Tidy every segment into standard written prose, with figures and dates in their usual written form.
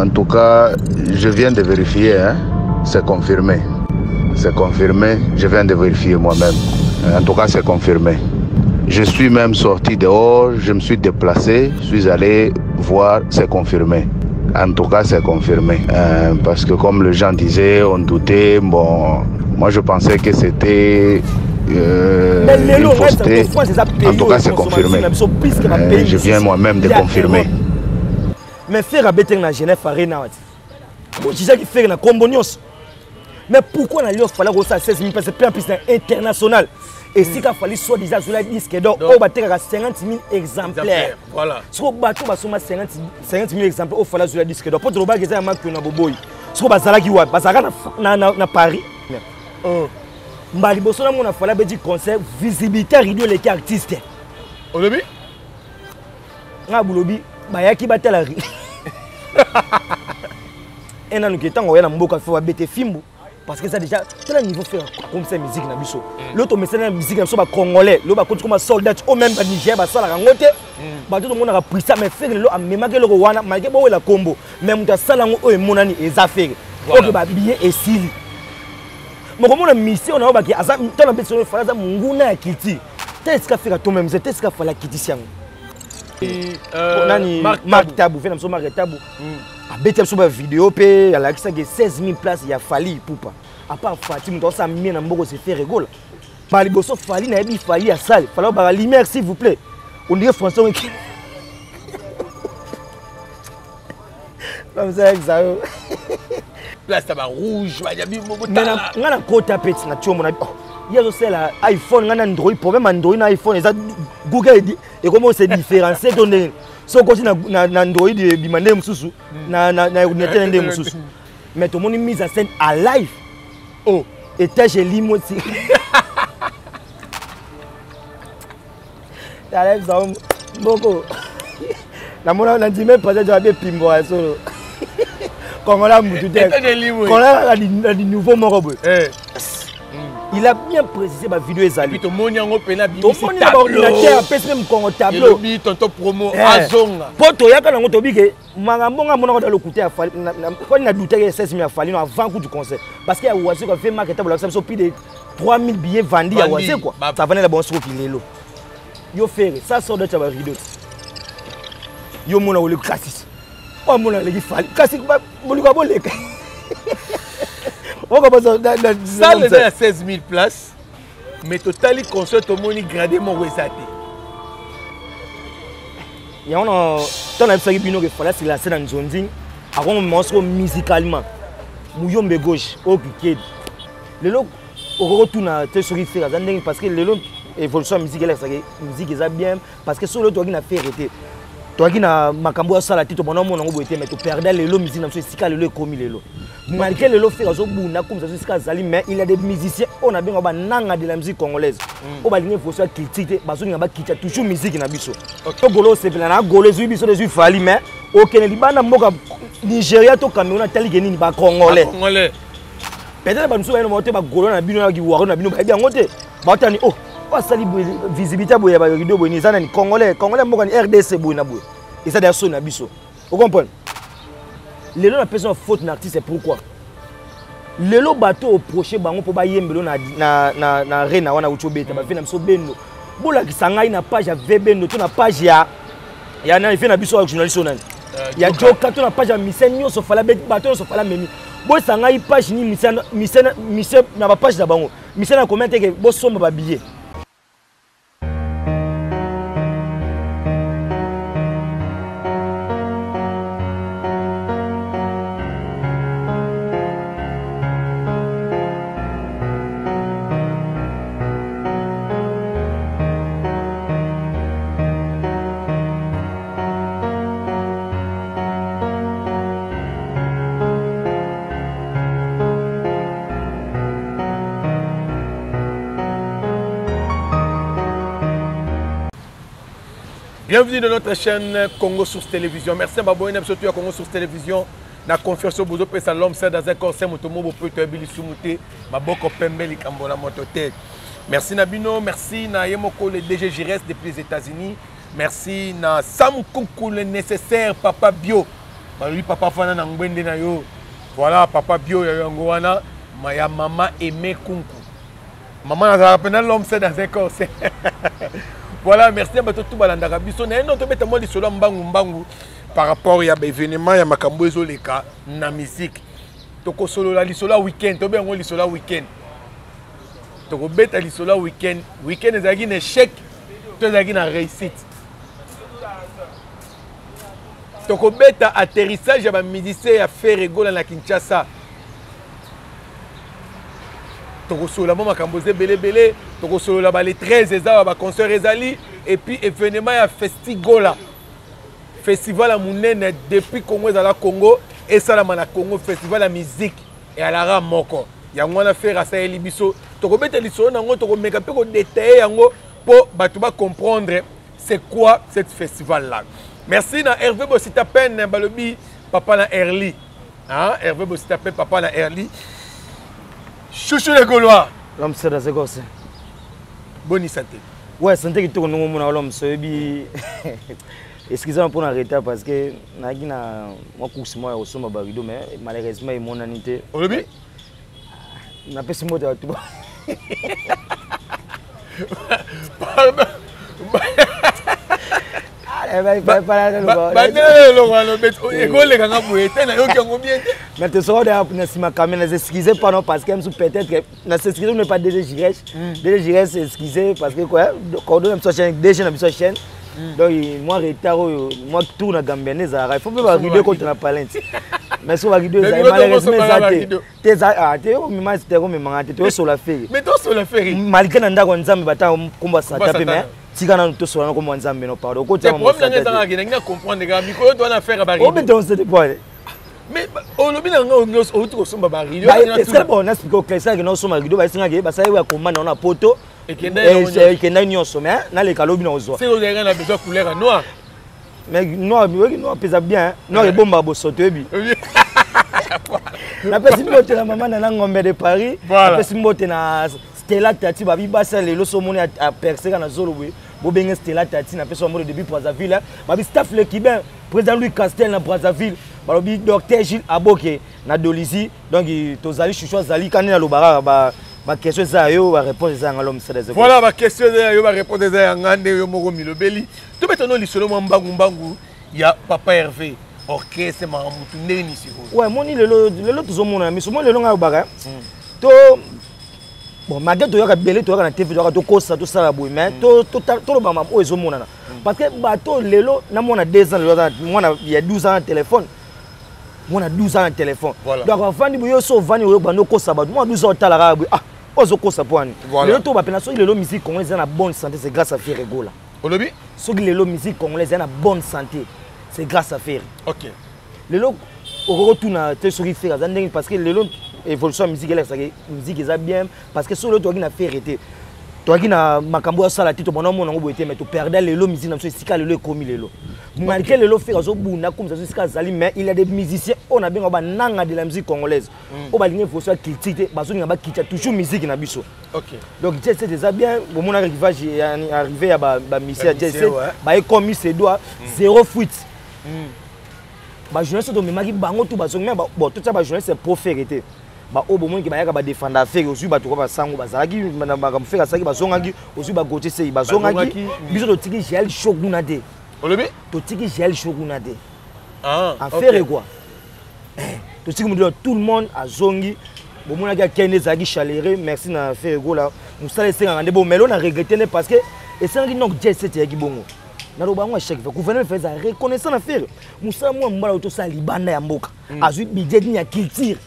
En tout cas, je viens de vérifier, hein? c'est confirmé. C'est confirmé, je viens de vérifier moi-même. En tout cas, c'est confirmé. Je suis même sorti dehors, je me suis déplacé, je suis allé voir, c'est confirmé. En tout cas, c'est confirmé. Euh, parce que comme le gens disait, on doutait. Bon, moi je pensais que c'était euh, une fausseté. En tout cas, c'est confirmé. Euh, je viens moi-même de confirmer. Mais Ferre abetaki na Genève Arena wati. Bojizaki Ferre na kombo nyonso. Mais pourquoi na Lyon fallait kosala 16 000 places pe en plus na international esika fallait soit disant azola disque d'or oyo batekaka 50 000 exemplaires. Voilà. Soko bato basomba 50 000 exemplaires oyo fallait azola disque d'or po tolobaki eza ya makio na boboyi. Soko bazalaki wapi? Bazalaka na, na, na Paris. Oh. Mbala liboso namona fallait abeti concert visibilité ya rideau eleki artiste. Olobi? Nga bulobi bayaki batala e nanu ke ntango oya na mboka fo babete fimbu parce que eza déjà tala niveau fe akomisa musique na biso mm. lelo tomesana na musique na biso bacongolais lelo bakoti koma soldat o même baniger basalaka yango te mm. bato tomonaka prisa mais fere lelo amemaki eloko wana malgré bowela kombo mais moto asala yango oyo emonani eza fere oke babillet esili mokomona mission na yo baki aza tala mpe sono fala aza monguna ya culture te esika fere atomemisa te esika fala akitisi yango euh, nani mark tabu ve na biso mark tabu hmm. abeti biso bavideo mpe alakisaki 16 000 place ya fali ipupa apart fati moto asala mie na mboko se fait regola ba liboso fali nayebi fali ya sale fali obaka lumière s'il vous plaît on dirait français oki place ya barouge nga na kota mpe na tiomo na oh, ye azosala iphone nga na android problème android na iphone eza google ekomi ose différencier to ndenge soki okoti na android ebima ndenge mosusu hmm. na ordinateur na ndenge mosusu mais tomoni mise en scène à live oh étage elimo ti tala mboko namona nandime mpenza eza babe pimbo ya solo kongola mutu te kongola na nouveau moko boye eh. il a bien précisé ba vidéo ezali tomoni yango mpena tomoni na baordinateur apesi mpe mokongo tableau tonton promo eh. azonga mpo toyaka nango tobi ke makambo nga amonaka ta lokuta ya fali kwani na doutaki ya 16 ya fali no avant coup du concert parce que ya wazekwa ve market bolakisa biso plus de 3000 billets vendus ya wazekwa savanela bango soki lelo yo fere ça sort date ya barideau yo mona oleki kasi oyo amona aleki fali kasi boluka boleka salle eza ya 16 000 places mais totali concert tomoni grade moko eza te yango na ntango nayebisaki bino ke fali asilase na nzonzing akomema soko musicalement muyombe gauche oyo kikedi lelo okoki kotuna te soki fere aza ndenge parce que lelo évolution ya musique elakisaka musique eza bien parce que soki lelo toyaki na fere te toyaki na makambo oyo asala te tobanda omona yango boye te mais toperda lelo musique na biso esika lelo ekomi lelo malgré lelo fere azobunda akomisa biso esika azali mais il y a des musiciens oyo nabengaka bananga de la musique congolaise mm. oyo balingi évolution ya critique te bazolinga bakita toujours musique na biso to golo osepela na golo ezwi biso ezwi fali mais okende libanda mboka nigeria to cameroun atalike nini bacongolais peut-être bato mosusu bayino bango te bagolo na bino na kiwaro na bino bayebi yango te baotani o oh, basali visibilité boye ya barido boye eza nani congolais congolais mboka ni rdc boye na boye eza deya soni na biso ocomprendre lelo napesi na faute na artiste pourquoi lelo bato oproche bango mpo bayembelo na, na, na, na rena wana uti obeta bave na biso bendo bolakisa ngai na page ya ve bendo to na page ya ya nani vie na biso ya journaliste oyo nani euh, ya joka to na page ya mise nyonso fala bato nyonso fala memi boyesa ngai page nini mise na bapage na bango mise na combien teke bosomba babillet Bienvenue dans notre chaîne Congo Source Télévision. Merci à Baboy surtout à Congo Source Télévision. La confiance au bozo pesa l'homme c'est dans un corps c'est moto mobo peut te bili sumute maboko pembe likambo la moto te. Merci na bino, merci na Yemoko le DG Gires depuis les États-Unis. Merci na Sam Kunku le nécessaire papa bio. Balobi papa fana na ngwende na yo. Voilà papa bio ya yango wana ya mama Aimé Kunku. Maman nazalaka mpena l'homme c'est dans un corps. Voilà, merci à bato tout balandaka biso. Na eno tobeta mwa lisolo ya mbangu mbangu par rapport ya ba événement ya makambo ezoleka na musique. Tokosolola lisolo ya week-end, tobe yango lisolo ya week-end. Tokobeta lisolo ya week-end. Week-end ezalaki na échec to ezalaki na réussite. Tokobeta atterrissage ya ba musiciens ya Ferre Gola na Kinshasa. Tokosolola mwa makambo eza ebele ebele, tokosolola ba le 13 eza ba concert ezali et puis événement ya Festigola. Festival ya munene depuis Congo ezala Congo esalama na Congo, festival ya musique eyalaka moko. Yango wana Ferre asaleli biso, tokobeta lisolo nango, tokomeka mpe kodetaille yango mpo bato ba comprendre c'est quoi cette festival là. Merci na Hervé Bosita Pen balobi papa na Erli. Hein, Hervé Bosita Pen papa na Erli. Chouchou les Gaulois. L'homme c'est dans gosse. Bonne santé. Ouais, santé kitoko ndongo mona l'homme c'est bi. Excusez-moi pour le retard parce que naki na moi course moi au somba barido mais malheureusement emonani te. Olobi? Napesi mbote bato. Pardon. Bandela eloko wana ekoleka nga boye te, nayoki yango bien te. Mais tosoko na nsima kamera, na s'excuse pas non parce que mosusu peut-être na s'excuse ne pas DG Jires. DG Jires excuse parce que quoi cordon na biso chaîne, DG na biso chaîne. Donc moi retard oyo, moi tour na Gambia nde ezalaka, il faut mpe barido ekota na palente. Mais so barido ezali malheureusement eza te. Te eza ah te omema te omemanga te toyosola feri. Mais tosola feri. Malgré na ndako ya Nzambe batanga kombo ya Satan mpe mais tika nanu tosola na kombo ya Nzambe no pardon. Okota Te problème nanga ezalaka ke nangi na comprendre kaka mikolo to wana affaire ya barido. Obeta on se point. Mais olobi na nga nyonso outi kosomba barido. Est-ce bon na expliquer au clair que na osomba rido ba singa ke basali ya commande na poto. Ekendaki nyonso mais naleka lobi na ozwa. C'est ozalaka na besoin couleur ya noir. Mais noir, oyoki noir mpenza bien, noir ebombaka bosoto oyebi. Napesi mbote na mama Nana Ngombe de Paris. Napesi mbote na Stella Tati babi basa lelo so moni aperceka na zolo boye. Bobenge Stella Tati napesi mbote depuis Brazzaville. Babi staff le Cubain, président Louis Castel na Brazzaville. Balobi docteur Gilles Aboke na Dolisie. Donc tozali chouchou azali kani na lobaka ba ba question eza yo ba réponse eza nga l'homme c'est des. Voilà ba question eza yo ba réponse eza ya nga nde yo moko milobeli. Tobeta no lisolo mwa mbangu mbangu ya papa Hervé orchestre makambo ndenge ni sikoyo. Ouais, moni lelo lelo tozomona na miso, moni lelo ngai obaka. To bon malgré toyaka belé toyaka na TV toyaka tokosa tosala boye mais to to toloba makambo oyo ezomonana. Parce que bato lelo na mwana 2 ans lelo mwana ya 12 ans na téléphone. Mwana 12 ans na téléphone. Donc avandi boye yo so ovandi oyo bando kosa bato mwana 12 ans otalaka boye ah ozokosa po ani. Lelo to bapena soki lelo musique congolaise eza na bonne santé c'est grâce à Ferre Gola. Olobi? Soki lelo musique congolaise eza na bonne santé c'est grâce à Ferre. OK. Lelo okokotuna te soki Ferre aza ndenge parce que lelo évolution ya musique elakisaka musique eza bien parce que soki lelo toyaki na Ferre te toyaki na makambo ya sala te tobanda omona yango boye te mais toperda lelo musique na biso esika lelo ekomi lelo. Malgré lelo Ferre azobunda akomisa biso esika azali mais il y a des musiciens oyo nabengaka bananga de la musique congolaise oyo balingi évolution ya critique te bazolinga bakitya toujours musique na biso. Donc Jet Set eza bien bomona arrivage arrivé ya ba musicien ya Jet Set baye comme se doit zéro fuite. Ba journaliste tomemaki bango tout bazongi mais bon tout ça ba journaliste pro Ferre te. Ba oyo bomoni ke bayaka ba défendre affaire ozwi bato kwa basango bazalaki na makambo Ferre asalaki bazongaki ozwi ba Gauthier Sey bazongaki biso totiki Jael Show kuna te. Olobi? Totiki Jael Show kuna te. Affaire quoi? Totiki moto tout le monde azongi bomonaki akende ezalaki chaleureux merci na Ferre Gola mosala esengaka nde bon mais na regretté nde parce que esengaki donc Jet Set eyaki bongo. Naloba yango à chaque fois gouverneur Ferre aza reconnaissant na Ferre mosala mwa mobala oyo tosala libanda ya mboka azwi budget nini ya culture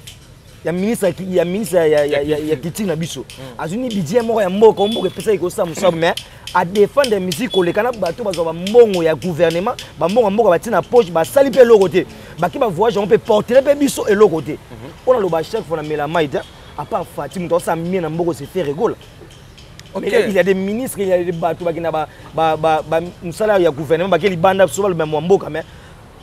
ya ministre ya ministre ya culture na biso azwi ni budget moko ya mboka mboka epesaki kosala mosala mais a défendre musique koleka na bato bazwa bambongo ya gouvernement bambongo ya mboka batie na poche basali mpe eloko te bake ba voyage yango mpe portere mpe biso eloko te mpona loba chaque fois na mela mai te à part Fati moto asala mie na mboka se Ferre Gola. Mais il y a des ministres, il y a des bateaux qui ba ba ba ba musala ya gouvernement ba libanda so ba mwa mboka mais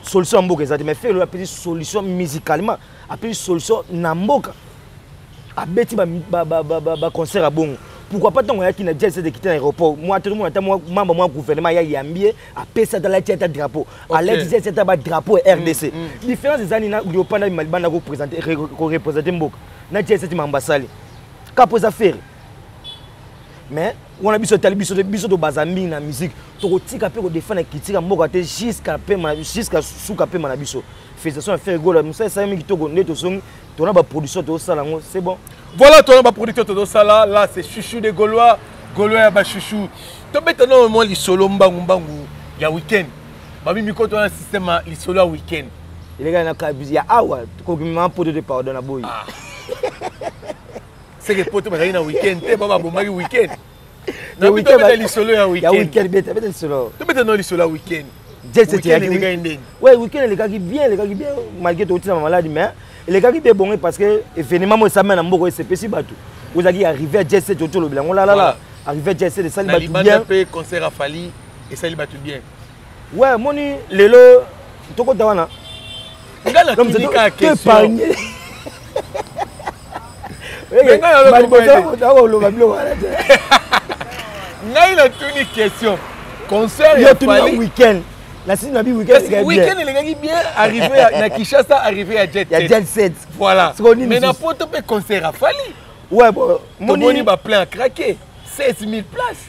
solution ya mboka ezati mais Ferre apesi solution musicalement apesi solution na mboka abeti ba ba ba ba, ba concert ya bongo. Pourquoi pas ntango ayaki na jet set, ekiti na aéroport, mwa te tomona ata mwa membre mwa gouvernement ya yambi ye, apesi ata alati ata drapeau, alati jet set, ata badrapeau ya RDC. Différence eza nini na Léopard na libanda koreprésente mboka na jet set? Makambo asali kapo eza Ferre, mais wana biso etali biso te. Biso tobaza mingi na musique, tokotika mpe kodefendre critique mboka te jusqu'à pema, jusqu'à suka pema na biso. Félicitation ya Ferre Gola, mosala esalemi kitoko. Nde tozongi, tona baproduction, tozosala yango, c'est bon. Voilà, tona baproducteur tozosala. Là, c'est Chouchou des Gaulois, Gaulois ya bachouchou. Tobeta no mwa lisolo mbangu mbangu ya week-end. Babimi koto wana, système ya lisolo ya week-end. Elekaki na kabisi ya awa, kokimima poto te, pardon, na boyi. Ah. Seke poto bazalaki na week-end te, ba babomaki week-end. Nabi tobeta lisolo ya ya week-end. Week-end, beta beta lisolo. Tobeta no lisolo ya week-end. Jet set. Week-end elekaki ndeni? Ouais, week-end elekaki bien, elekaki bien malgré tokotina maladie, mais elekaki bien bongo parce que événement mo esamai na mboka esepesi bato. Ozalaki arrivé ya jet set, otolobela yango lalala. Arrivé ya jet set esali na bato libanda bien. Mpe concert a Fally esali bato bien. Ouais, moni lelo tokota wana. Nga natuni kaka question. Épargne. Mais ngai nalobi Oloba biloko wana te. Ngai natuni question, concert Yo ya tuni na Fally. Week-end nasisi na bi week-end Parce que elekaki bien. week-end elekaki bien, arrivé na Kinshasa, arrivé ya jet Ya set. jet set. Voilà. Sikoyo nini Mais na lisusu? poto mpe concert a Fally. Ouais, bon. Tomoni Moni baplein à craquer, 16 000 places.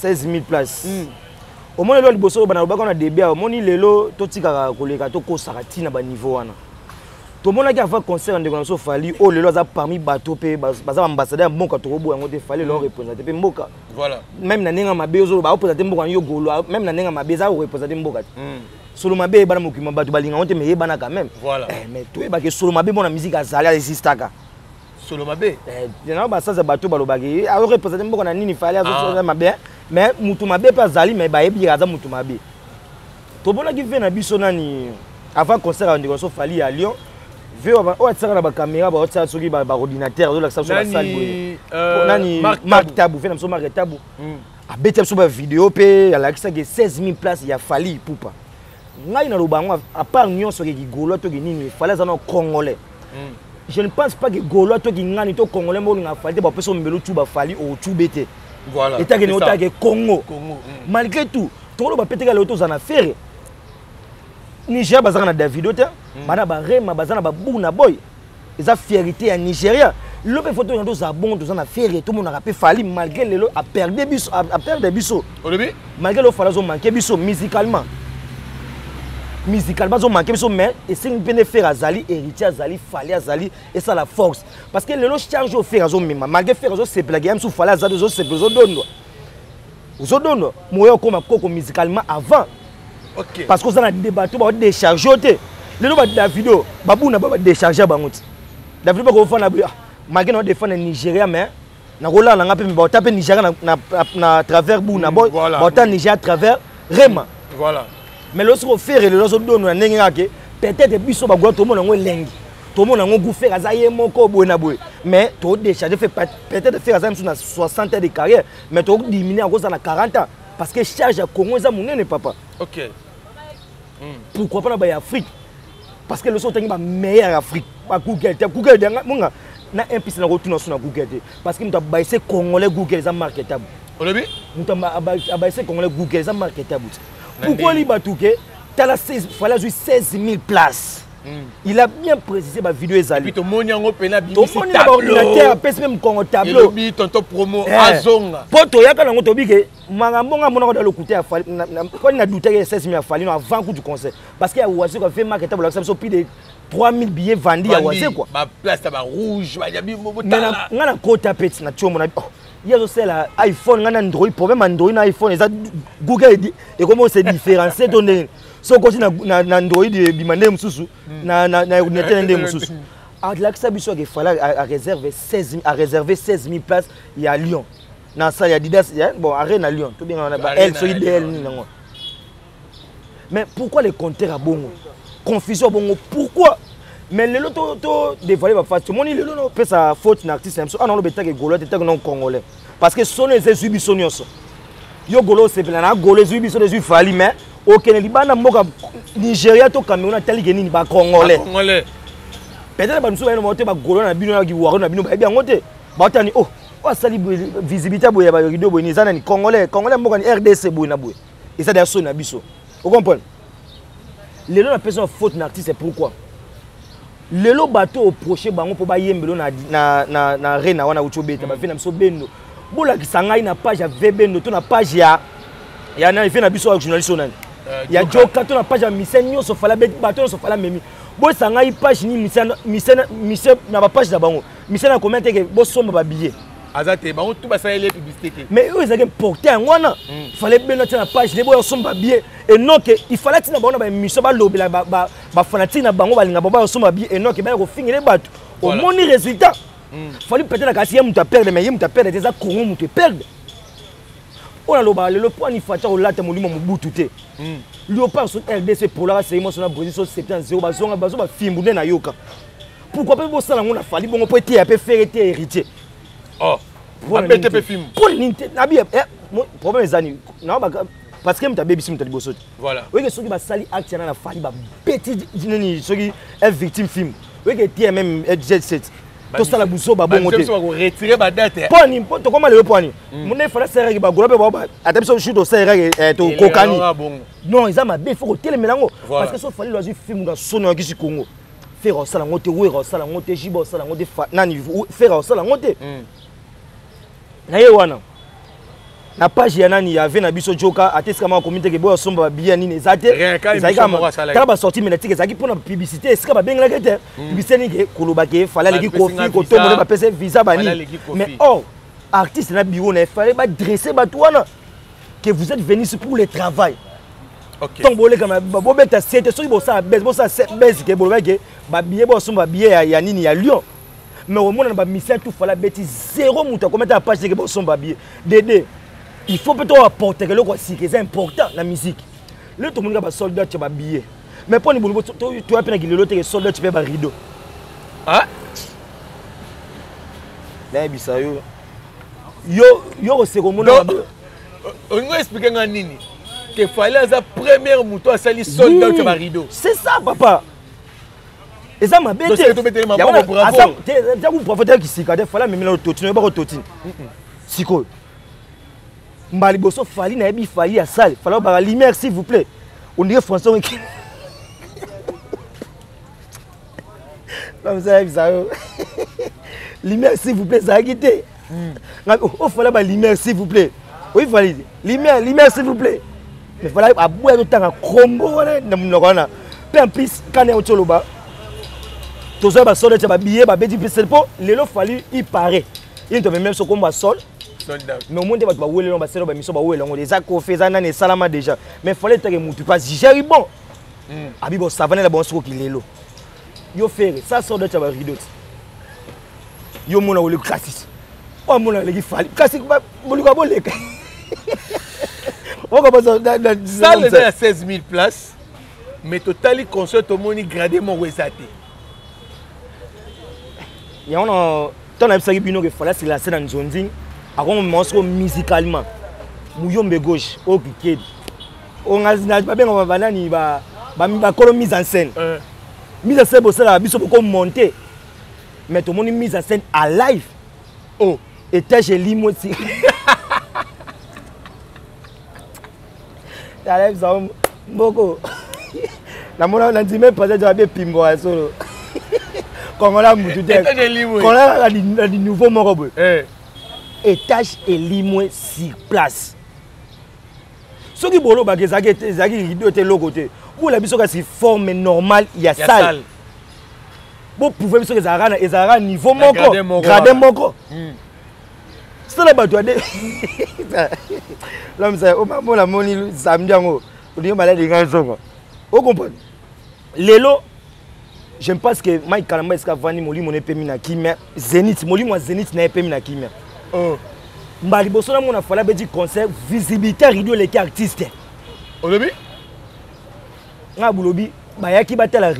16 000 places. Omoni lelo, liboso oyo bana lobaka na début awa, omoni lelo totikaka koleka, tokosaka ntina baniveau wana. Tomonaki avant concert ya ndeko na biso Fally, oyo lelo aza parmi bato mpe baza baambassadeur ya mboka. Tokoboya yango te, Fally lelo représente mpe mboka. Même na ndenge ya mabe ozoloba, aoprésente mboka yo golo, même na ndenge ya mabe eza koreprésente mboka te. Solo mabe eyebana mokili, bato balinga yango te, mais eyebana quand même. Eh, mais toyebaki solo mabe mona musique azali, aexistaka. Solo mabe. Na basanza bato balobaki aoreprésente mboka na nini, Fally azoa mabe, mais mutu mabe mpe azali, mais bayebi aza mutu mabe. Tomonaki ve na biso nani avant concert ya ndeko na biso Fally ya Lyon, ve oyo atiaka na bacaméra, baotiaka soki baordinateur, azolakisa biso basale boye. Nani? Nani? Mark Tabu, ve na biso Mark Tabu abeti biso bavideo mpe alakisaki 16 000 place ya Fally Ipupa. Ngai naloba yango, à part nyonso ke Gaulois toki nini, Fally aza na Congolais. Je ne pense pas que Gaulois toki ngani to Congolais moko olinga Fally te, bapesa mbelo tu bafali otube te. Etakeni otake Congo. Congo. Malgré tout, tokoloba mpe teka lelo tozala na Ferre. Nigeria bazalaka na Davido te, bana barema baza na babuna boy, eza fierté ya Nigeria. Lelo mpe foto tozala bongo, toza na Ferre, tomonaka mpe Fally malgré lelo aperde biso, aperde biso. Olobi? Malgré lelo Fally azomanke biso musicalement, musicalement azomanke biso, mais esengi mpe nde Ferre azali, Héritier azali, Fally azali, esala force parce que lelo charge oyo Ferre azomema, malgré Ferre azosepelaka ya mosusu, Fally azali, ozosepela, ozodondwa, ozodondwa moya okóma koko musicalement avant. Parce que oza na bato baodécharge yo te. Lelo baDavido, babuna ba badécharge bango ti Davido bakofanda boye, malgré na odefendre Nigeria, mais nakolala nanga mpe baota mpe Nigeria na travers buna boy, baota Nigeria à travers Rema. Mais lelo soki oFerre lelo azodonda na ndenge kaka ke peut-être biso bagola tomona yango elengi, tomona yango gu Ferre aza ye moko boye na boye, mais todécharge fe peut-être Ferre aza misu na 60 ans de carrière, mais todiminue akozala na 40 ans parce que charge ya Congo eza monene, papa. Pourquoi pas na baya Afrique? Parce que leso otangi bameilleur Afrique, baGoogle te, Google danga monga na impisi na kotuna so na Google te, parce que moto abayise Congolais Google eza Mark Tabu. Olobi? Moto abayise Congolais Google eza Mark Tabu te. Pourquoi li bato ke tala Fally azwi 16 000 places? Il a bien précisé, bavideo ezali. Tomoni yango mpena. Tomoni na baordinateur, apesi mpe mokongo tableau. Elobi tonton promo azonga. Mpo toyaka nango, tobi ke makambo nga amonaka da lokuta ya Fally kwani na dutaki ya 16 000 ya Fally no avant coup du concert, parce que ya Wazekwa ve Mark Tabu olakisa biso plus de 3000 billets vendus ya Wazekwa. Baplace ya barouge bayabi. Nga na kota mpe na tiomo na ye azosala iPhone, ngai na Android. Problème, Android na iPhone eza Google ekomi ose différencier to ndenge so okoti na Android ebima ndenge mosusu, na ordinateur ndenge mosusu. Alakisa biso ake Fally aréserve 16 000 places ya Lyon na salle ya Adidas, bon, arena Lyon tobengaka na ba L soki DL nini yango. Mais pourquoi les compteurs à bongo, confusion bongo, pourquoi? Mais lelo to dévoiler baface, tomoni lelo nopesa faute na artiste na biso ana oloba etake Gaulois te, etake non Congolais, parce que sono eza ezwi biso nyonso. Yo Gaulois osepela na Gaulois, ezwi biso, ezwi Fally, mais okende libanda mboka Nigeria to Cameroun, atalike nini? Bacongolais. Peut-être bato mosusu bayena te, bagaulois na bino na kiwaro na bino bayebi yango te, baotani oh. Oyo asali visibilité boye ya barideau boye eza nani? Congolais, congolais mboka ni RDC boye na boye. Eza d'ailleurs soni na biso. Ocomprendre? Lelo napesi na faute na artiste, pourquoi? Lelo bato oproche bango mpo bayembelo na, na, na, na rena wana uti obeta bave na biso bendo. Bolakisa ngai na page ya v bendo to na page ya nani ve na biso ya journaliste oyo nani ya joka to na page ya mise nyonso fala bato nyonso fala memi. Boyesa ngai page nini mise na bapage na bango mise na combien te ke bosomba babillet. Aza te, bango tu basaleli ye publicité te. Mais oyo ezalaki importe yango wana, fallait beno atia na page ne boya osomba billet et non ke il fallait atina bango na baémission balobela bafanatique na bango balinga bango bayosomba billet et non ke baya kofingele bato. Omoni résultat, fallait peut-être kasi ye moto aperdre, mais ye moto aperdre te, eza Congo moto eperdre. Oyo nalobaka lelo mpo ani Fatia kolata molimo mobutu te. Léopard so RDC polaka sei moso na Brésil so 70 bazonga bazo bafimbu nde nayoka. Pourquoi mpe bosala yango na Fally bongo mpo eteya mpe Ferre eteya héritier? Oh, babete mpe fimbu. Mpo nini te? Nabi problème eza nini? Parce que moto abebisi moto ya liboso te. Oyeke soki basali acte yana na Fally, babeti nini, soki e victime fimbu, oyeke eteya même jet 7 tosala buzoba bongo te. Retirer badate. Mpo nini? Mpo tokoma lelo mpo nini mone Fally asalaki bagola mpe bao ata biso jour tosalaki tokokani. Non, eza mabe, il faut kotelemela yango parce que so Fally lo azwi fimbu na sono yakisi Congo, Ferre osala yango te, Wera osala yango te, Jiba osala yango te, nani Ferre osala yango te. Na ye wana na page ya nani ya ve na biso joka ate esika moko akomi teke boya osomba babillet nini eza te. Tala basortie médiatique ezalaki mpona publicité esika babengelaki te publicité nini ke koloba ke Fally aleki Koffi kotombola bapesa visa banini. Mais or artiste na bureau na efale badresse bato wana que vous êtes venus pour le travail. Ntango boleka bobeta sete, soki bosala bese, bosala bese ke bolobaki ke babillet bosomba babillet ya nini ya Lyon. Mais omona na bamisien tout Fally abeti zéro moto akometa na page teke bosomba billet dede. Il faut mpe toaportaka eloko ya sika, eza important na musique. Lelo tomonika basoldat ya babillet, mais mpo ni bolingo toya mpe na kilelo teke soldat mpe barideau. Nayebisa yo, yo koseka omona. Olingo explike nga nini? Ke Fally aza première moto asali sold out ya barideau? C'est ça papa, eza mabe te. Bravo te, kisika te. Fally amemela ototine, oyebaka ototine sikoyo mbala liboso. Fally nayebi Fally ya sale, Fally obaka lumière s'il vous plaît, on dirait français oki yebisa yo lumière s'il vous plaît ezalaki te. Ofala ba lumière s'il vous plaît, oyi Fally lumière, lumière s'il vous plaît. Mais Fally aboya totanga kombo wana na monoko wana. Mpe en plus kana yango ti oloba tozwa basolde tia babillet babeti mpe mpo lelo Fally il paraît ye to amemi biso kombo ya sol, mais omoni te bato bawelelo basala bamiso bawela yango eza Koffi eza nani esalama déjà. Mais Fally etake mutu pas gère bon abi bosavane na bango sokoki lelo. Yo Ferre sa solde tia barideau ti yo mona oleki kasi oyo amona aleki Fally kasi boluka boleka. Salle eza ya 16 000 places, mais totali concert tomoni grade moko eza te. Yango na ntango nayebisaki bino ke Fally asila se na nzonzi akomema soko musicalement muyombe gauche oyo kikedi babengaka banani bakolo mise en scène. Mise en scène bosalaka biso bokomonte, mais tomoni mise en scène à live. Oh, étage elimo ti nayebisa mboko namona nandime peut-être abe pimbo ya solo kongola mutu te, kongola na nouveau moko boye, étage elimwe sur place. Soki bolobaka ezalaki rideau te, eloko te, bola biso kasi forme normale ya salle, boprouve biso ezalaka niveau moko, grade moko. Sala bato ade lamisa omamona moni samedi yango olingi maladi ngai nzonga ocomprendre. Lelo je pense que Mike Kalamba esika avandi molimo na epemi na kimia, Zénith molimo ya Zénith na epemi na kimia. Mbala liboso namona Fally abeti concert, visibilité ya rideau eleki artiste. Olobi? Nga bulobi bayaki batala.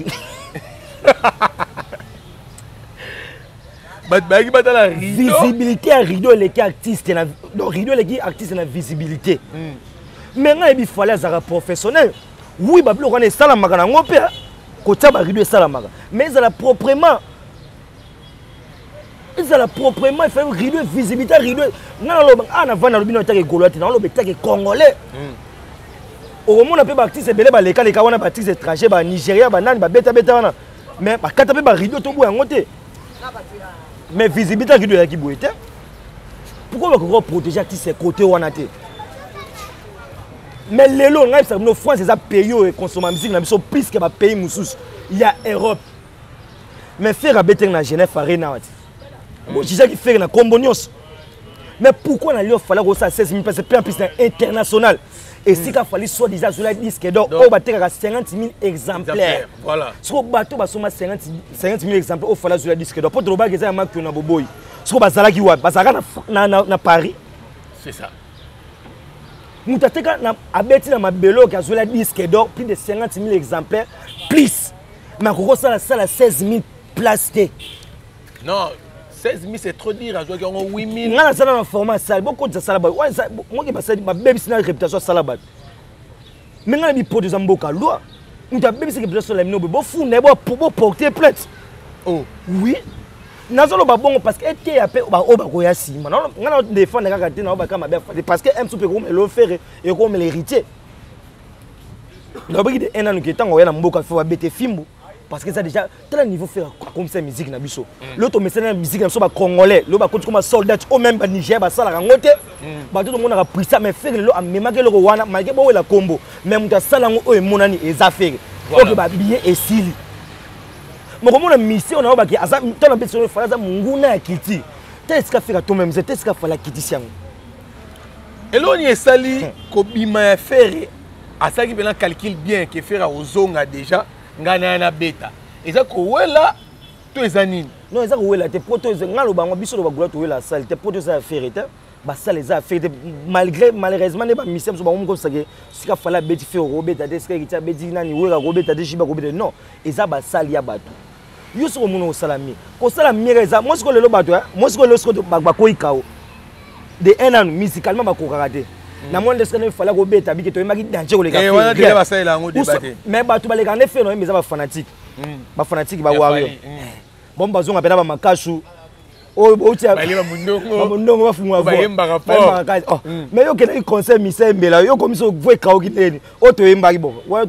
Bato bayaki batala rideau. Visibilité ya rideau eleki artiste na, donc rideau eleki artiste na visibilité. Mais ngai yebi Fally azalaka professionnel. Oui, babiloko wana esalamaka nango mpe kotia barideau esalamaka, mais ezala proprement. Ezala proprement, il fallait rideau, visibilité, rideau. Nga naloba, ah, na vanda lobi na etake gaulois te, naloba etake congolais. Okomona mpe baartiste ebele balekaleka wana, baartiste étranger, banigéria, banani babetabeta wana, mais bakata mpe barideau toboya yango te. Mais visibilité ya rideau eyaki boye te. Pourquoi bakoki protéger artiste côté wana te? Mais lelo ngai yebisaka bino, France eza pays oyo ekonsoma musique na biso plus ke bapays mosusu ya Europe. Mais Ferre abetaki na Genève Arena wati, bojijaki Ferre na nkombo nyonso. Mais pourquoi na Lyon Fally kosala 16 000 place, mpe en plus na international, esika Fally soit disant azwela disque d'or oyo batekaka 50 000 exemplaires? Voilà. Soko bato basomba 50 000 exemplaires oyo Fally azwela disque d'or, mpo tolobaki eza ya makio na boboyi, soko bazalaki wapi? Bazalaka na Paris. C'est ça. Moto ateka abeti na mabele oyo azwela disque d'or plus de 50 000 exemplaires plus, mais akoki kosala sala 16 000 place te. Non, 16 000, c'est trop dire. Azwaki yango 8 000. Nga nasala na format sale, bokotisa sala bato moki basali babebisi na réputation asala bato. Me nga na bipoto eza mboka loi, moto abebisi réputation na bino boye, bofunda ye, boporte plainte. Oh. Oui, nazoloba bongo parce que eteya mpe oyo bakoya nsima. Nga na défendre kaka te, nao baka mabe afali, parce que msu mpe ekomela ofere, ekomela héritier. Nalobaki de un nanu ke ntango oya na mboka, fo babete fimbu, parce que eza déjà tala niveau Ferre akomisa musique na biso. Lelo tomesana na musique na biso bacongolais, lelo bakoti koma soldat oyo même banigéria basalaka yango te. Bato tomonaka puissant, mais Ferre lelo amemaki eloko wana malgré bowela kombo, mais moto asala yango oyo emonani eza Ferre. Oke babillet esili mokomona mission na oyo baki aza tala mpe sono Fally aza monguna ya culture te. Esika Ferre atomemze te, esika Fally akitisi yango. Eloni esali kobima ya Ferre, asalaki mpena calcul bien ke Ferre akozonga déjà, ngai na ya nabeta. Eza kowela to eza nini? Non, eza kowela te. Po to ngai loba yango, biso loba gula, towela asali te, po to eza ya Ferre te, basala eza ya Ferre te. Malgré malheureusement nde bamisia biso bango mokosake sika Fally abeti, Ferre kobeta te, sika ekiti abeti nani, Wera kobeta te, Jiba kobeta te. Non, eza basali ya bato. Yo soki omona kosala mie, kosala miere eza moi sikoyo lelo bato moi sikoyo lelo sikoyo bakoyi kao de un an musicalement bakokaka te. Namoni nde soki Fally kobeta bike, toyembaki danger koleka. Mais bato balekaka nde Ferre noyemba, eza bafanatique, bafanatique bawario bon bazonga mpena bamakasu oyo bamondongo bafungola. Bayembaka. Mais yo okendaki concert misa embela, yo komi so vo ekauki ndeni oyo toyembaki. Bon, wana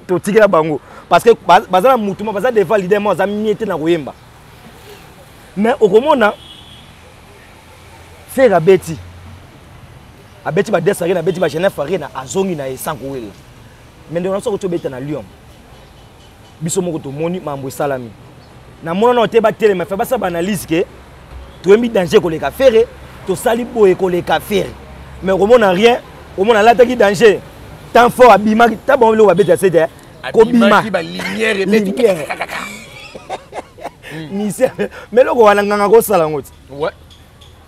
totikela bango parce que baza na mutu mo baza devant leader mo aza mie te na koyemba. Mais okomona Ferre abeti, abeti bades Arena, abeti bagenève Arena, azongi na ye sans kowela. Mais ndeko na biso akoti obeta na Lyon, biso moko tomoni mambo esalami. Namona nao te batelema fe basala baanalyse ke toyembi danger koleka Ferre, tosali boye koleka Ferre, mais okomona rien. Omona alataki danger temps fort, abimaki ta bango biloko babeta se te kobima lumière. Mise, mais eloko wana nganga kosala yango ti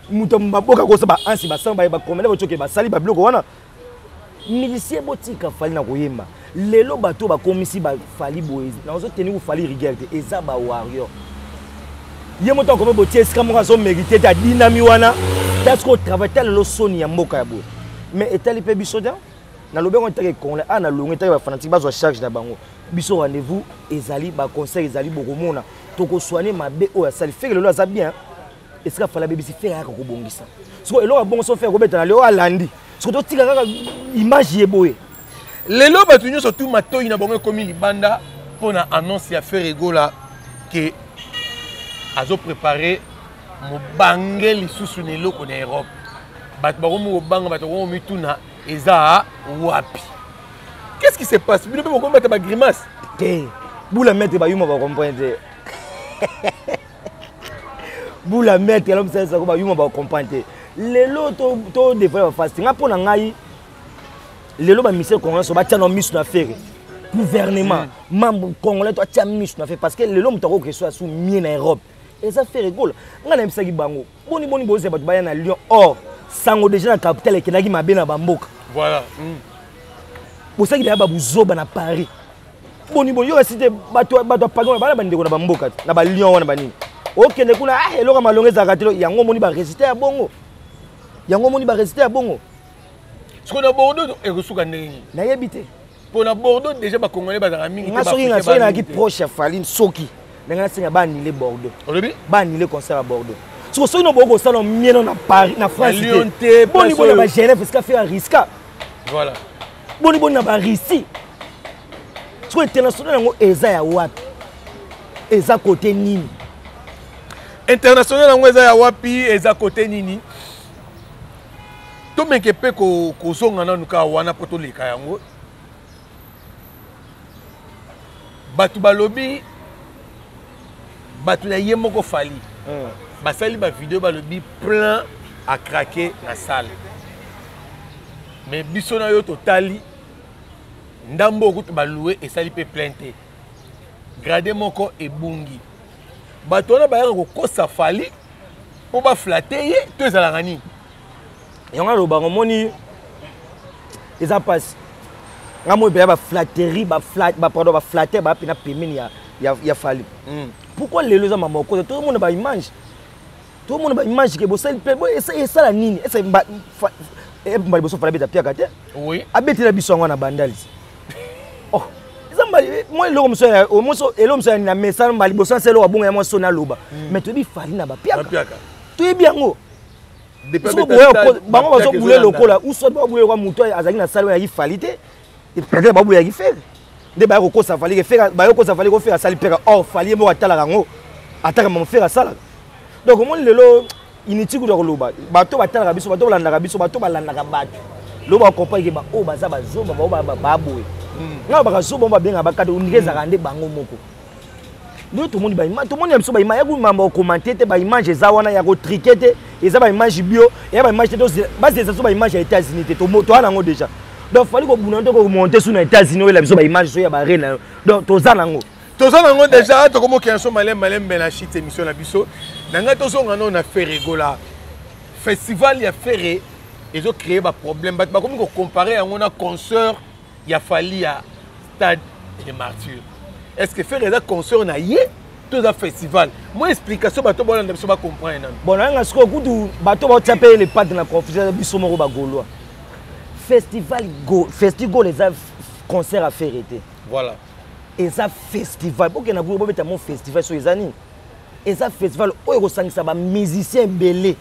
moto maboka kosa baansi basala bakomele botioke basali babiloko wana. Musicien, botika Fally na koyemba. Lelo bato bakomisi baFally boye, nazoteni koFally rigueur te, eza bawarrior. Ye moto akomi botie esika moko azomérite te, adinami wana ta sikoyo travail ta lelo soni ya mboka ya boye. Mais etali mpe biso te, nalobi yango etaki congolais a nalongo, etaki bafanatique bazwa charge na bango. Biso rendez-vous ezali, baconcert ezali, bokomona tokoswane mabe oyo asali Ferre. Lelo aza bien esika Fally abebisi, Ferre ayaka kobongisa. Siko eloko ya bongo so Ferre kobeta na lelo alandi, siko totika kaka image ye boye. Lelo bato nyonso tu matoi na bango ekomi libanda mpo na annonce ya Ferre Gola ke azoprépare mobange lisusu na eloko na Europe. Bato bakomi kobanga, bato bakomi mituna eza wapi? Qu'est-ce qui se passe? Bino mpe bokomi bata bagrimace. Te, bula maître, bayuma bacomprendre te. Bula maître, alo mosalisa bayuma bacomprendre te. Lelo todévoile bafasti nga mpo na ngai. Lelo bamusicien congolais so batia na miso na Ferre, gouvernement, membre congolais to atia miso na Ferre, parce que lelo moto akoki so asu mie na Europe eza Ferre Gola. Ngai nayebisaki bango boni boni bozela bato baya na Lyon, or sango déjà na capitale ekendaki mabe na bamboka. Voilà. Bosalaki deya babuzoba na Paris, boni boni yoka si te. Bato ya Paris wana bana bandeko na bamboka te na balion wana banini okende kuna. Ah, eloko ya malongo ezalaka te. Yango omoni barésultat ya bongo, yango omoni barésultat ya bongo. Sikoyo na Bordeaux ekosuka ndenge nini? Nayebi te. Mpo na Bordeaux déjà bacongolais bazalaka mingi. Nga soki nayaki proche ya Fally, soki Na ngai nasenga baannule Bordeaux. Olobi? Baannule concert ya Bordeaux. Soko soki no bokoki kosala mieno na Paris, na France Lyon te. Te, Boni place boni na oyo. ba Genève esika Ferre ariska. Voilà. Boni boni na ba Russie. Soko international yango eza ya wapi? Eza côté nini? International yango eza ya wapi? Eza côté nini? Tomeke mpe kozonga nanu kaka wana mpo toleka yango. Bato balobi, bato ya ye moko Fally basali ba video, balobi plein à craquer na salle. Mais biso na yo totali ndambo okutu baloue esali mpe plein te, grade moko ebungi. Bato wana bayaka kokosa Fally mpo baflatter ye to ezalaka nini? Yango alobaka, omoni eza mpasi. Nga moi mpenza baflatterie, pardon, baflatter baa mpena pembeni ya Fally. Pourquoi lelo eza mama okoza? Tozomona baimage, tozomona baimage ke bosali mpe esala nini? Ese mba liboso Fally abeta piaka te. Abetela biso yango na bandalisi. Oh, eza mwa eloko mosusu, eloko mosusu na mesa mba liboso asa eloko abonga ya mwa soni aloba. Mais toyebi Fally na bapiaka. Bapiaka. Toyebi yango. Depuis Soki abeta boya stade, bango bapiaka bazobule ezolanda. lokola ou soit babule lokola moto azalaki na salle oyo ayaki Fally te, peut-être babulaki Ferre nde baya kokosa Fally ke Ferre, baya kokosa Fally ko Ferre asali peka. Or Fally ye moko atalaka yango, ataka mamo Ferre asalaka. Donc omoni lelo inutile kuta koloba. Bato batalaka biso, bato balandaka biso, bato balandaka bato lelo bacomprendre ke baoyo baza bazoba, baoyo baboye nga bakazoba, oyo babengaka bakade ondike ezalaka nde bango moko. Lelo tomoni baimage, tomoni ya biso baimage ya komamba okomante te. Baimage eza wana ya kotriquer te, eza baimage bio, eya baimage te. Bazeza so baimage ya États-Unis te, toza nango déjà. Donc Fally kobuna te, komonte su na États-Unis oyela biso baimage so ya barena yo. Donc toza nango. Toza nango déjà. Tokomokela so malembe malembe na shit émission na biso na ngai. Tozonga nano na Ferre Gola. Festival ya Ferre ezocréer baproblème, bato bakomi kocompare yango na concert ya Fally ya Stade de Martyr. Est ce que Ferre eza concert na ye to eza festival? Moi explication, bato bolanda biso bacomprendre nano. Bon, nayanga sikoyo kutu bato baotia mpe le padre na confusion, eza biso moko bagaulois. Festival go, festival eza concert à Ferre te. Voilà. Eza festival. Bokenda kuna bobeta mo festival soki eza nini. Eza festival oyo ekosangisa bamusicien ebele.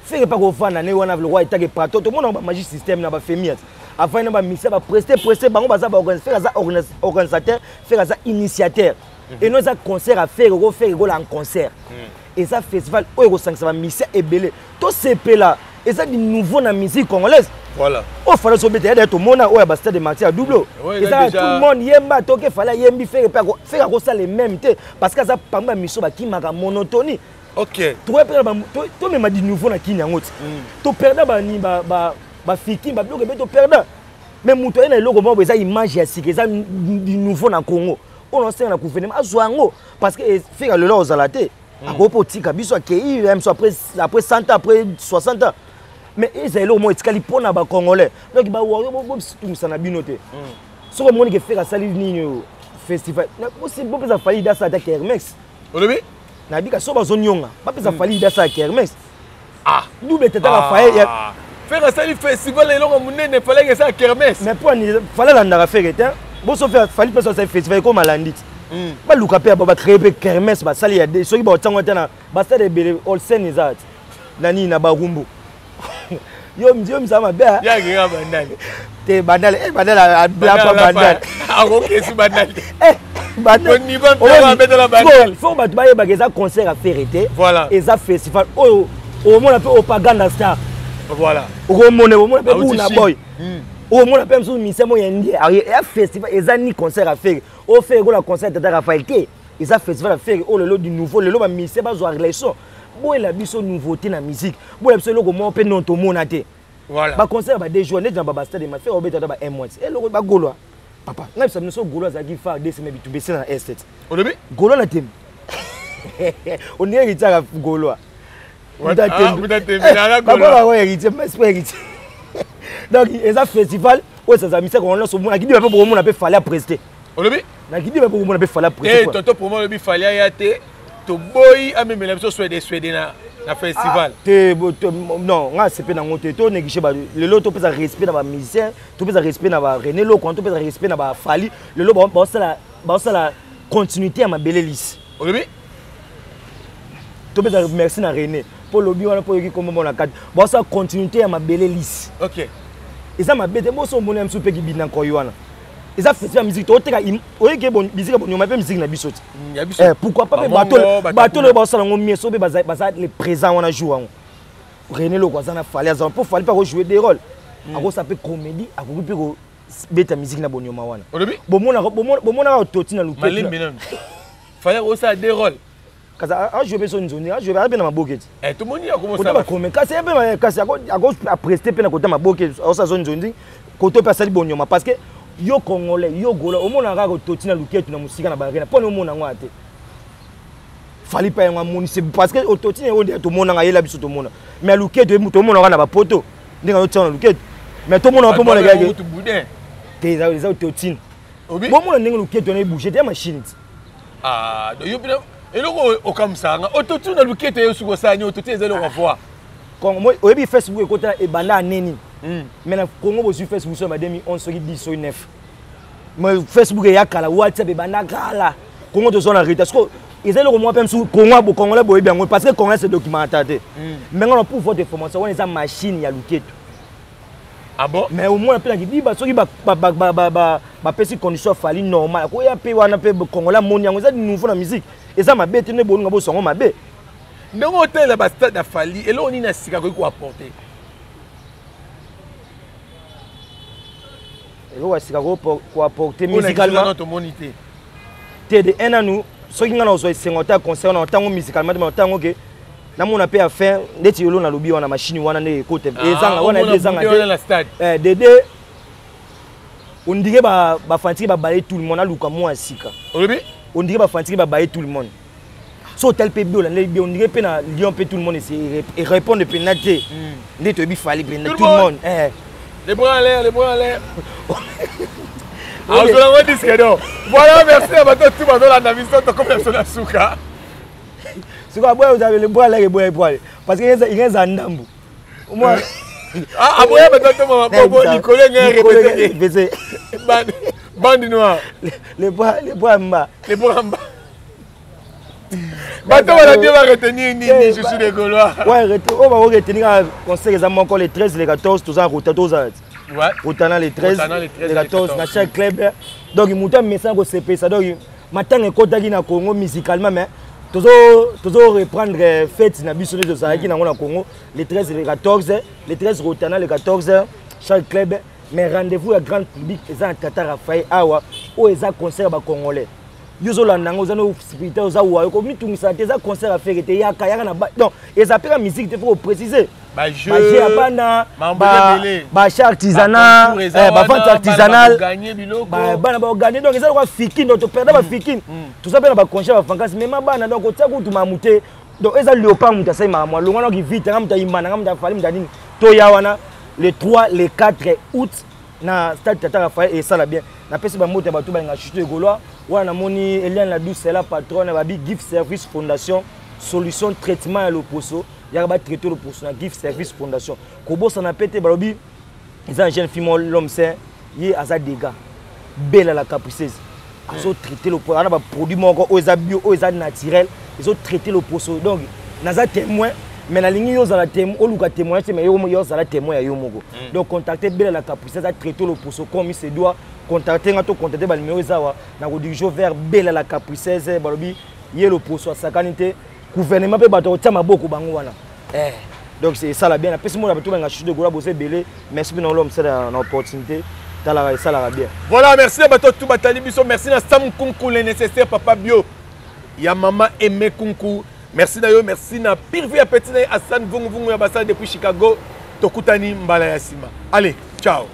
Ferre mpa kovanda ne wana lokwa etake pato, tomona bamagie système na bafemi ati avandi na bamusicien bapreste preste, bango baza baorganise. Ferre aza organisateur, Ferre aza initiateur. Eno eza concert à Ferre ko Ferre Gola en concert. Eza festival oyo ekosangisa bamusicien ebele, tosepela, eza du nouveau na musique congolaise. Voilà. Oyo Fally azobeta ya tomona oyo ya bastade de Martyr ya double. Ouais, eza eza déjà tout le monde yemba toke Fally ayembi. Ferre mpe Ferre akosala même te parce que aza parmi bamiso bakimaka monotonie. Tokoya mpe na tomema du nouveau na kini yango ti toperda bani bafiki babiloko ebe toperda. Mais moto aye na eloko moko boye, eza image ya sika, eza du nouveau na Congo. Oyo naosenga na gouvernement azwa yango parce que Ferre lelo ozala te, akoki mpe otika biso akei ya biso après 100 ans, après 60 ans. Mais eza eloko moko etikali mpo na bacongolais. Donc bawario botungisa na bino te. Soki omoni ke Ferre asali nini oyo festival, bopesa Fally idée asala ata kermesse. Olobi? Nayebika so bazonionga, bapesa Fally idée asala kermesse. Ah. Double tata Rafael ya Ah. Ferre asali festival, eloko monene, falaki esala kermesse. Mais mpo ani Fally alandaka Ferre te? Boso Fally mpe so asali festival ekoma alandi ti. Baluka mpe bacréer mpe kermesse, basali ya soki baotiango te na basale ebele. Olsen eza ti na nini na Barumbu, yo yo misala mabe, ah. Yakeka Bandali. Te, Bandal, Bandal ablapa Bandal. Akokesi Bandal te. Bandal. Koniba mpe abetela Bandal. Faut bato bayebaka eza concert à Ferre te. Voilà. Eza festival oyo omona mpe Opaganda Star. Voilà. Okomona, omona mpe Auti Buna Chine. Boy, omona mpe mosusu misemo ya ndie. Eya festival, eza ni concert à Ferre oyo Ferre ekola concert tata Raphaël te. Eza festival à Ferre oyo lelo du nouveau. Lelo bamusicien bazwa relation, boyela biso nouveauté na musique, boyela biso eloko moko mpe non tomona te. Voilà. Baconcert ba 2 jours neti na babastade ma Ferre obeta ata ba un mois eloko. Bagolwa papa, ngai bisa bino so Golo azalaki phare 2 semaines, bitumba esila na est. Olobi? Golo na tembe, ondenge héritier Gaulois. Ah, Muta Tembe, nala Gaulois. Bago héritier, mais c'est pas héritier. Donc eza festival oyo ezazala misaka wana nyonso. Nakidi mpe bokomona mpe Fally apreste. Olobi? Nakidi mpe bokomona mpe Fally te. Apreste. Tonton promo alobi Fally aya te, toboyi amemela biso swede swede na festival. Te, non, nga sepe nango te. To néglige lelo, topesa respect na bamusicien, topesa respect na ba René Loko, topesa respect na bafally. Lelo baosala continuité ya mabele lisi. Olobi? Topesa merci na René mpo lobi wana mpo oyoki kombo na kati baosala continuité ya mabele lisi. Ok. Eza mabe te, boso omoni ya mosusu mpe kibina nkoi wana eza festival ya musique, toteka oyeke musique bonyoma mpe musique na biso te. Eh, pourquoi pas mpe bato oyo baosala yango mie so mpe baza le présent wana jour yango René Loko aza na Fally, aza mpo Fally mpe akojouer des rôles, akosala mpe comédie, akoki mpe kobeta musique na bonyoma wana. Bomonaka toti na luketu Fally akosala des rôles. Kasi ajoue mpe so nzoni, ajoue aza mpe na maboke ti. Tomoni akomosala bakome, kasi ye mpe kasi ako aprester mpe na kota maboke, akosala so nzonzi koto mpe asali bonyoma, parce que yo Congolais, yo Gola, omonaka kaka toti na luketu na mosika na barena mpo na omona yango aya te. Fally mpe yango amonisi, parce que ototi na oyo nde tomonanga, ayela biso tomona, mais luketu tomonaka na bapoto ndenge azotia na luketu, mais tomonaka mpo mona kaka te eza ototine. Bomona ndenge luketu wana ebouge te, ya machine ti. Ah, yo mpena eloko okamusaka nga, ototune na luketu ye soki osala nini, ototune eza eloko ya voix. Oyebi Facebook ekota ebanda ane nini? Mais na Congo bozwi Facebook so na ba 2011, soki 10, soki 9, mais Facebook eya kala, WhatsApp ebanda kala. Congo tozwa na retard siko, eza eloko moko mpe mosusu Congo, Congolais boyebi yango, parce que Congolais se documenta te. Mais nga na pour votre information, wana eza machine ya luketu. Ah bon? Mais omona mpe na kidiba soki bapesi condition ya Fally normal, akoya mpe wana mpe Congolais amoni yango, eza nouveau na musique, eza mabe te nde bolinga boso yango mabe. Ndenge otalela bastade ya Fally, eloko nini ya sika akoki koapporter? Eloko ya sika koapporter musicalement tomoni te. Te, de un nanu soki ngai nazwa esengo te ya concert na ntango musicalement te, ma ntango ke namona mpe ya fin ndeti elo nalobi wana machine wana nde ekota ezanga wana ezanga te. Dede ondire bafanatike babaye tout le monde, aluka mwa ya sika. Olobi? Ondire bafanatike babaye tout le monde, so otali mpe bi olandeli bi ondire mpe na Lyon mpe tout le monde erépondre mpenza te nde toyebi Fally mpenza tout le monde. Les bras en l'air, les bras en l'air. Azolango disque d'or. Voilà, merci à bato tout bazolanda biso, tokomi na biso na suka. Sikoyo aboya ozala le bras en l'air, eboya eboya parce que eza ndambu. Aboya bato toma mabobo likolo ngai répété bande noire. Les bras en bas. Les bras en bas. Bato balandi ba retenir nini? Je suis des Gaulois. Ouais, oyo bako retenir kaka concert eza moko, le 13, le 14, toza na rota, tozala Rotana le 13, le 14 na chaque club. Donc moto amesana kosepesa, donc matanga ekotaki na Congo musicalement, mais tozo reprendre fête na biso nde tozalaki nango na Congo le 13, le 14. Le 13 Rotana, le 14 chaque club, mais rendez-vous ya grand public eza na Tata Raphaël awa. Oyo eza concert ya bacongolais, yo ozolanda yango, oza no spirituel, oza wayo komitungisa te, eza concert affaire te, yaka yaka na. Donc eza mpe ka musique te, faut kopréciser bajeu ya bana, baachat artisanat, bavente artisanale, bana baoganye. Donc eza lokwa fikine, donc toperda bafikine, toza mpe na bacongé ya bavacances, mema bana, donc otia kutu mamu te. Donc eza léopard, moto asali makambo alongwa noki vite, nga moto ayimba na nga moto afali moto anini, toya wana le 3, le 4 août na stade Tata Raphaël, esala bien. Napesi bambote ya bato balinga Chuchu Egolois wana. Namoni Eliane la Douce, la patronne, babi Gift Service Fondation, solution traitement ya loposo, yaka batraite loposo na Gift Service Fondation. Kobosana mpe te, balobi eza na jeune fille mo l'homme saint, ye aza dégâts bela la capriceuse, azotraite loposo ana baproduit moko oyo eza bio, oyo eza naturel, ezotraite loposo. Donc naza témoin, mais nalingi yo ozala témoin, oluka témoignage te, mais yo ozala témoin ya yo moko. Donc contacte Bela la capriceuse, aza traite loposo comme il se doit. Contacte nga to contacte banuméro eza awa, na kodirige vers Bela la capriceuse. Balobi ye loposo asakani te, gouvernement mpe bato akotia maboko bango wana. Donc esala bien, napesi mona bato balinga Chuchu de Gola, boza ebele. Merci mpe na olo mosala na opportunité, talaka esalaka bien. Voilà, merci na bato tu batali biso, merci na Sam Kunku le nécessaire, papa bio ya mama Aimé Kunku, merci na yo, merci na Pirvi ya petit na ye Hassan Vunguvungu ya basala depuis Chicago. Tokutani mbala ya nsima, allez, ciao.